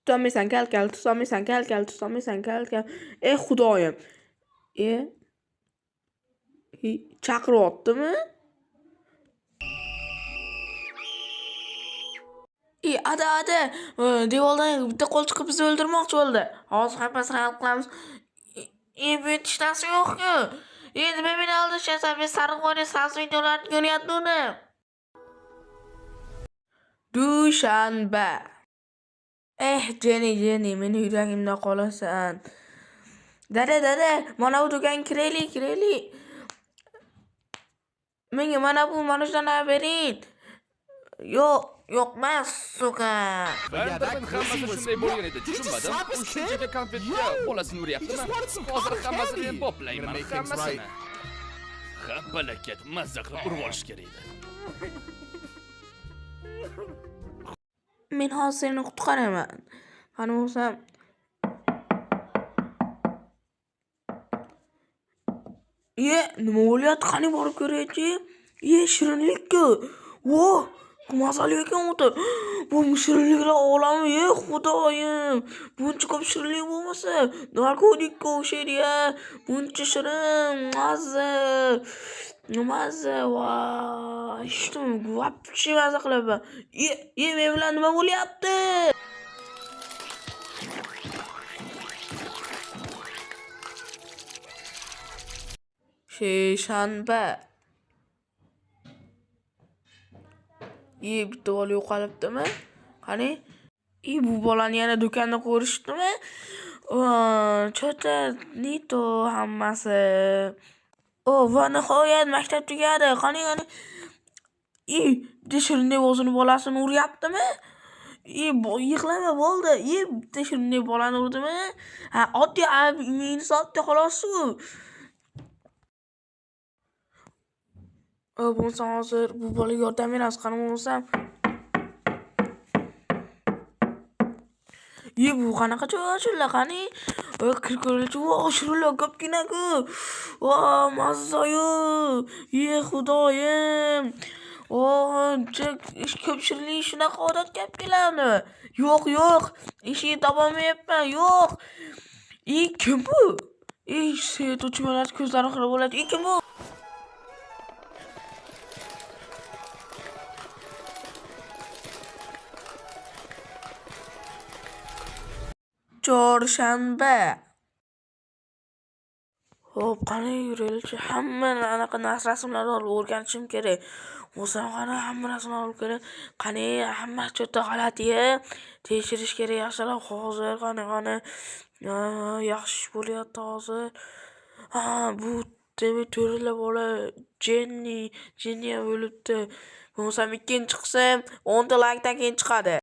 Tutolmaysan kal kal, tutolmaysan kal kal, tutolmaysan kal kal. E xudoyim. E chaqiryaptimi? E ada ada, devordan bitta qo'l chiqib bizni o'ldirmoqchi bo'ldi. Hozir hammasini hal qilamiz. E bu hech narsa yo'q-ku. E nima meni aldashyapsan? Men sariq vori sabz videolarni ko'ryaptim. Dushanba. Eh Jenny, Jenny, meni yuragimda qolasan. Dada, dada, mana bu do'konga kiraylik, kiraylik. Menga mana bu marojnani bering. Yo'q, yo'qmas, suka. Baribir hammasi shunday bo'lgan edi, tushunmadim. U shunchaki konfetga bolasini uryaptimi? Hozir hammasini men boplayman, hammasini. Ha, balakat, mazza qilib urib olish kerak edi. Men hozir seni qutqaraman. Qani bo'lsam. Iye, nima bo'lyapti? Qani borib ko'raychi. Iye, shirinlik-ku. Vo, mazali ekan o'ta. Bu shirinliklar olami, e xudoyim. Buncha ko'p shirinlik bo'lmasa, narkotikka o'xshaydi-ya. Buncha shirin, mazza. Mazza, voy, ichdim, вообще mazza qilyapman. Iye, iye, men bilan nima bo'lyapti? Seshanba. Iye, bitta bola yo'qolibdimi? Qani? I bu bolani yana do'konda ko'rishdimi? Что-то не то hammasi. O, va nihoyat maktab tugadi. Qani, qani? I, bitta shirinlik o'zini bolasini uryaptimi? I, yig'lama bo'ldi. I, bitta shirinlik bolani urdimi? Ha, oddiy insonda xolos-ku. Bo'lmasa hozir bu bolaga yordam beramiz. Qani bo'lmasam. Iye, bu qanaqa cho'la qani? Kirib ko'raylikchi. Vo, shirinlar ko'pgina-ku. Vo, mazza-yu. Iye, xudoyim. O, ko'p shirinlik shunaqa odatga olib keladi. Yo'q, yo'q. Eshikni topolmayapman. Yo'q. I, kim bu? I, svet o'chib yonadi, ko'zlarim xira bo'ladi. I, kim bu? Chorshanba. Xo'p, qani yuraylikchi. Hamma anaqa rasmlarni olib o'rganishim kerak. Bo'lsam qani hamma rasmlarni olib kerak. Qani hammasi cho'ta g'alati-ya. Tekshirish kerak yaxshilab hozir. Qani, qani. Yaxshi ish bo'lyapti hozir. Ha, bu demak to'rala bola Jenny, Jenny ham o'libdi. Bo'lmasam ikkinchi qism 10 ta laykdan keyin chiqadi.